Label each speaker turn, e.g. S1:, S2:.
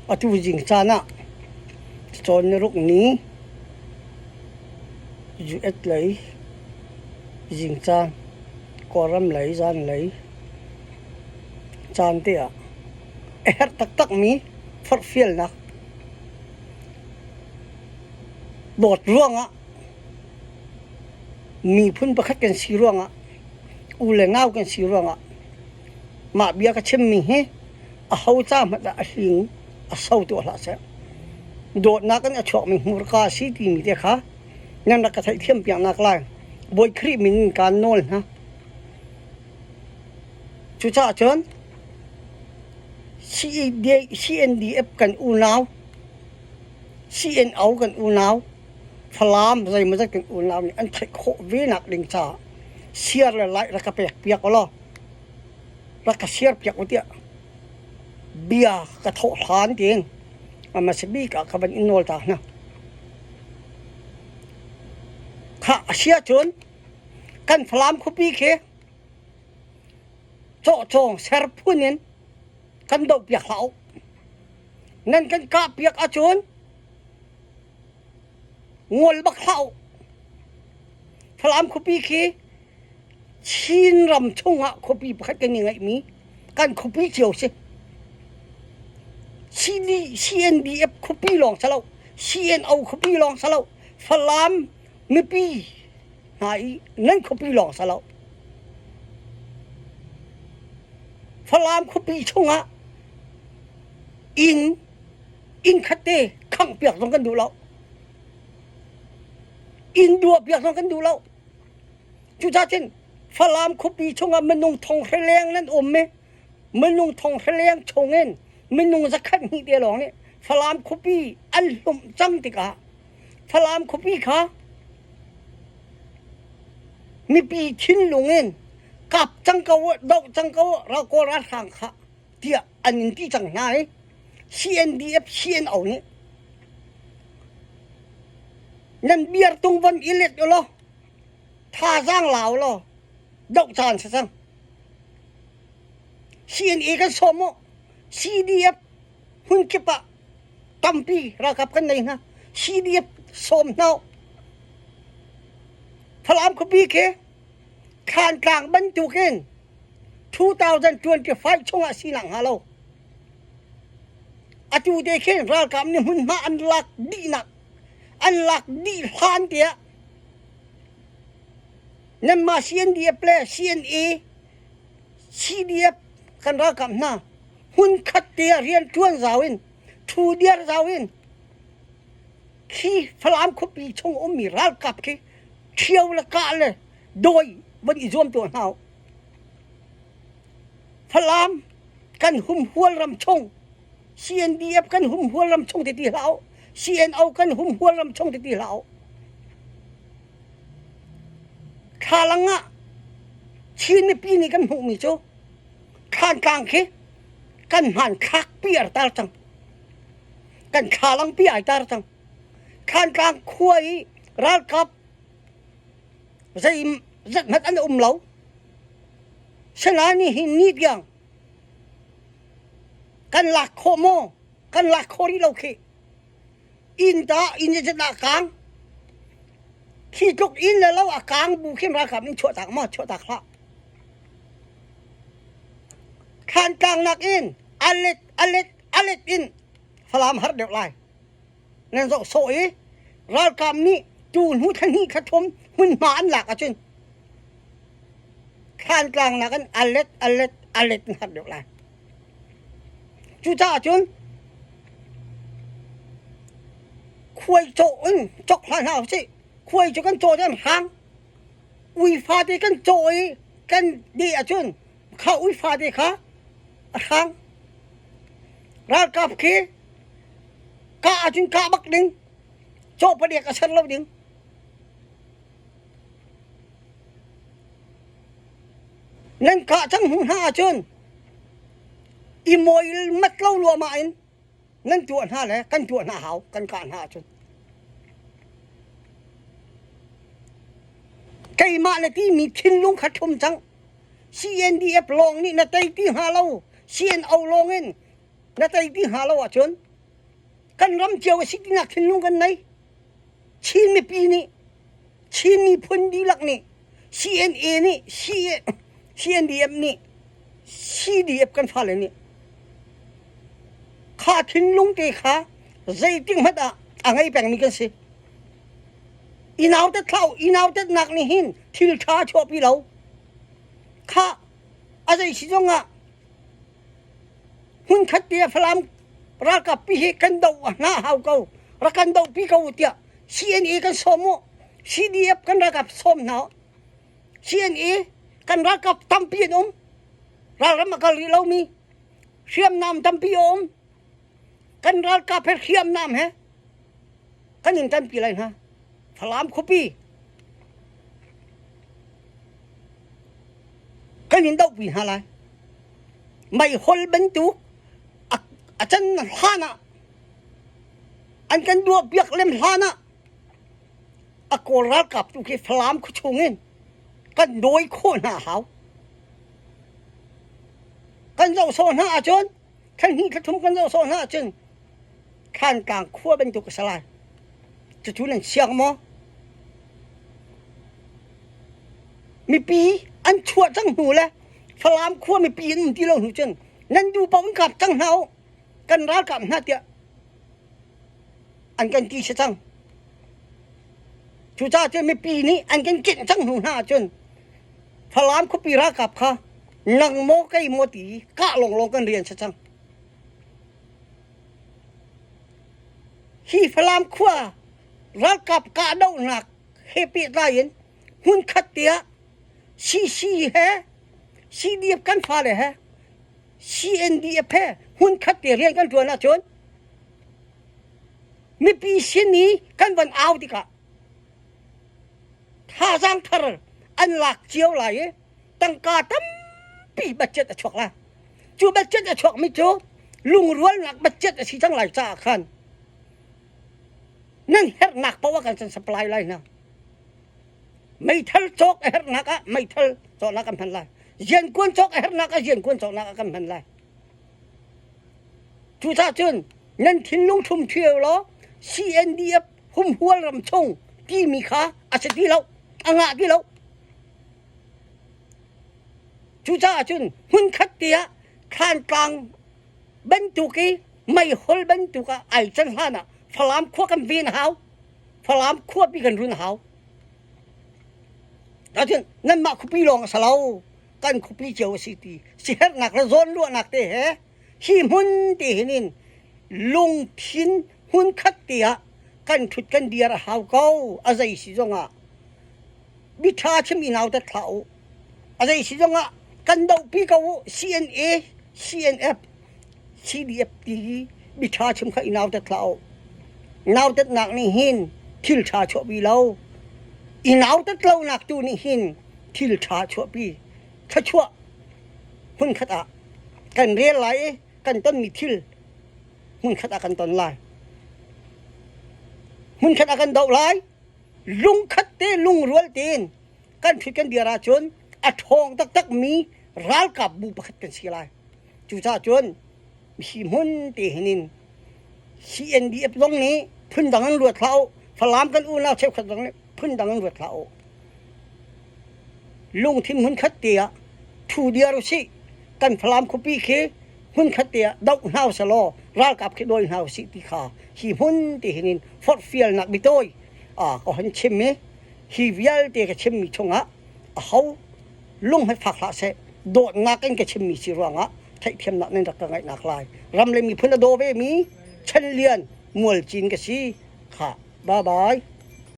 S1: Atu zing caan ah cawn ni ruk ni US lei zingcaan Kawlram lei zanlei caan te ah a herh taktakmi forhfialnak dawt ruangah miphun pakhat kan si ruangah u le nau kan si ruangah mah bia ka chimmi hi aho ca hmanh ah a hling a so tuah hlah seh. Dawtnak in a chuakmi hmurka a si timi te kha nan rak ka theihthiam piaknak lai Bawi Khrih min in kaan nawl hna. Cucaah cun CNDF kan unau, CNO kan unau, Falam zeimawzat kan unau nih an theih khawh ve nak ding caah share le like rak ka pek piak ulaw rak ka share piak u tiah bia ka thawh hlan tiin a hmasa bik ah ka van in nawl ta hna. Khah a si ahcun kan Falam khuapi khi cawhcawng ser phun in kan doh piak hlah u. Nan kan kah piak ahcun ngol bak hlah u. Falam khuapi khi Chinram chungah khuapi pakhat kan i ngeihmi kan khuapi cio si. CD, CNDF khuapi lawng si lo, CNO khuapi lawng si lo, Falam mipi hna i nan khuapi lawng si lo. Falam khuapi chungah inn inn khat te khangh piak zong kan duh lo. Inn duah piak zong kan duh lo. Cucaah cun Falam khuapi chungah minung thong hra leng nan um i minung thong hra leng chungin minung zakhat hnih te lawng nih Falam khuapi an hlumh cang tikah Falam khuapi kha mipi thinlung in kap cang ko uh, doh cang ko uh, ral kawl ralhrang kha tiah an in ti cang hna i CNDF CNO nih nan biar tung von i let ulaw thazaang la ulaw doh caan si cang. CNA kan sawm mu CDF hmun kip ah tampi ralkap kan nei hna CDF sawm hna Falam khuapi khi Thlantlang bantukin 2025 chungah sinak hnga lo. Atu te khin ralkap nih hmunhma an lak dihnak an lak dih hlan tiah nanmah CNDF le CNA CDF kan ralkap hna hmunkhat te ah rian ṭuan zau in ṭhu diar zau in khi Falam khuapi chung ummi ralkap khi ṭhio le kah le dawi van i zuam tuah hna u. Falam kan humhual ram chung CNDF kan humhual ram chung ti ti hlah u. CNO kan humhual ram chung ti ti hlah u. Thlalang ah Chin mipi nih kan hmuhmi cu Thlantlang khi kan hmanthlak pi ar tar cang. Kan thlalang pi ai tar cang. Thlantlang khua i ralkap zei zat hmanh an um lo. Sinain nihin ni tiang kan lak khawh maw? Kan lak khawh rih lo khi. Inn ta inn zat ah kaang. Khi tluk inn le lo a kaang bu khin ralkap nih chuahtak maw? Chuahtak hlah. Thlantlang nakin a let a let a let in Falam har deuh lai. Nan zoh sawh i ralkap nih tu hnu thla hnih thla thum hmunhma an lak ahcun Thlantlang nakin a let a let a let in har deuh lai. Cucaah cun khuai cawh in cawk hlah hna usih. Khuai cu kan caw an hrang. Ui fate kan caw i kan deh ahcun kha ui fate kha a hrang. Ralkap khi kah ahcun kah bak ding. Cawh paliak a ser lo ding. Nan kah cang hnu hna ahcun i mawil mat lo luahmah in nan tuah hna le kan tuah hna hau kan kah hna ahcun. Keimah na timi thinlung kha ṭhum cang. CNDF lawng nih na tei ti hnga lo. CNO lawng in na tei ti hnga lo ahcun. Kan ram cio a si tinak thinlung kan nei. Chin mipi nih Chin miphun dihlak nih CNA nih CNDF nih CDF kan fale nih kha thinlung te kha zeitik hmanh ah a ngei pengmi kan si. I nautat thlau i nautatnak nih hin thil ṭha a chuahpi lo. Kha a zei si zongah hmunkhat te ah Falam ralkap pi hi kan doh hna hau ko rak kan doh pi ko tiah CNA kan sawm u CDF kan ralkap sawm hna u CNA kan ralkap tampi an um ralram a kal rih lomi hriamnam tampi a um kan ralkap he hriamnam he kan in tanpi lai hna Falam khuapi kan in dohpi hna lai meihol bantuk a can hlan ah an kan duah piak lem hlan ah a kawl ralkap tu khi Falam khuachung in kan dawi khawh hna hau kan zoh sawh hna ahcun thla hnih thla thum kan zoh sawh hna ahcun Thlantlang khua bantuk a si lai. Cucu nan siang maw? Mipi an chuah cang hnu le Falam khua mipi an um ti lo hnu cun nan duh paoh in kap cang hna u kan ralkap hna tiah an kan ti si cang. Cucaah cun mipi nih an kan kenh cang hnu hna ahcun Falam khuapi ralkap kha nang maw kei maw ti kah lawnglawng kan rian si cang. Hi Falam khua ralkap kahdohnak he pehtlai in hmunkhat te ah CC he CDF kan fale he CNDF he hmunkhat te rian kan ṭuan ahcun mipi sin i kan van au tikah thazaang thar an lak cio lai i tangka tampi budget a chuak lai. Cu budget a chuakmi cu lungrualnak budget a si cang lai caah khan nan herhnak paoh ah kan san supply lai hna. Meithal cawk a herhnak ah meithal cawknak kan hman lai. Riankuan cawk a herhnak ah riankuan cawknak ah kan hman lai. Cucaah cun nan thinlung thum ṭhio law CNDF humhual ram chung timi kha a si ti lo, a ngah ti lo. Cucaah cun hmunkhat te ah Thlantlang bantuk i meihol bantuk ah ai can hlan ah Falam khua kan ven hau. Falam khuapi kan run hau. Ahcun nanmah khuapi lawng a si lo. Kan khuapi cio a si ti siherhnak le zawnruahnak te he hi hmun te hin in lungthin hmunkhat te ah kan ṭhut kan dir a hau ko. A zei si zongah Biṭha chim i nautat hlah u. A zei si zongah kan dohpi ko u. CNA, CNF, CDF ti hi biṭha chim kha i nautat hlah u. Nautatnak nih hin thil ṭha chuahpi lo. I nautat lonak tu nih hin thil ṭha chuahpi. Thluachuah hmunkhat ah kan rel lai i kan tonmi thil hmunkhat ah kan ton lai. Hmunkhat ah kan doh lai. Lungkhat te lungrual tein kan ṭhut kan dir ahcun a ṭhawng taktakmi ralkap bu pakhat kan si lai. Cucaah cun hi hmun te hin in CNDF zong nih phundang in ruat hlah u. Falam kan unau cheukhat zong nih phundang in ruat hlah u. Lungthin hmunkhat te ah ṭhu diar usih. Kan Falam khuapi khi hmunkhat te ah doh hna usih law ralkap khi dawi hna usih ti kha hi hmun te hin in forhfialnak bitawi ka hon chim i hi vialte ka chimmi chungah aho lung he fak hlah seh dawtnak in ka chimmi si ruangah theihthiamnak nan rak ka ngaihnak lai ram le miphun a daw ve mi Chan Lian Mualcin ka si kha bye bye.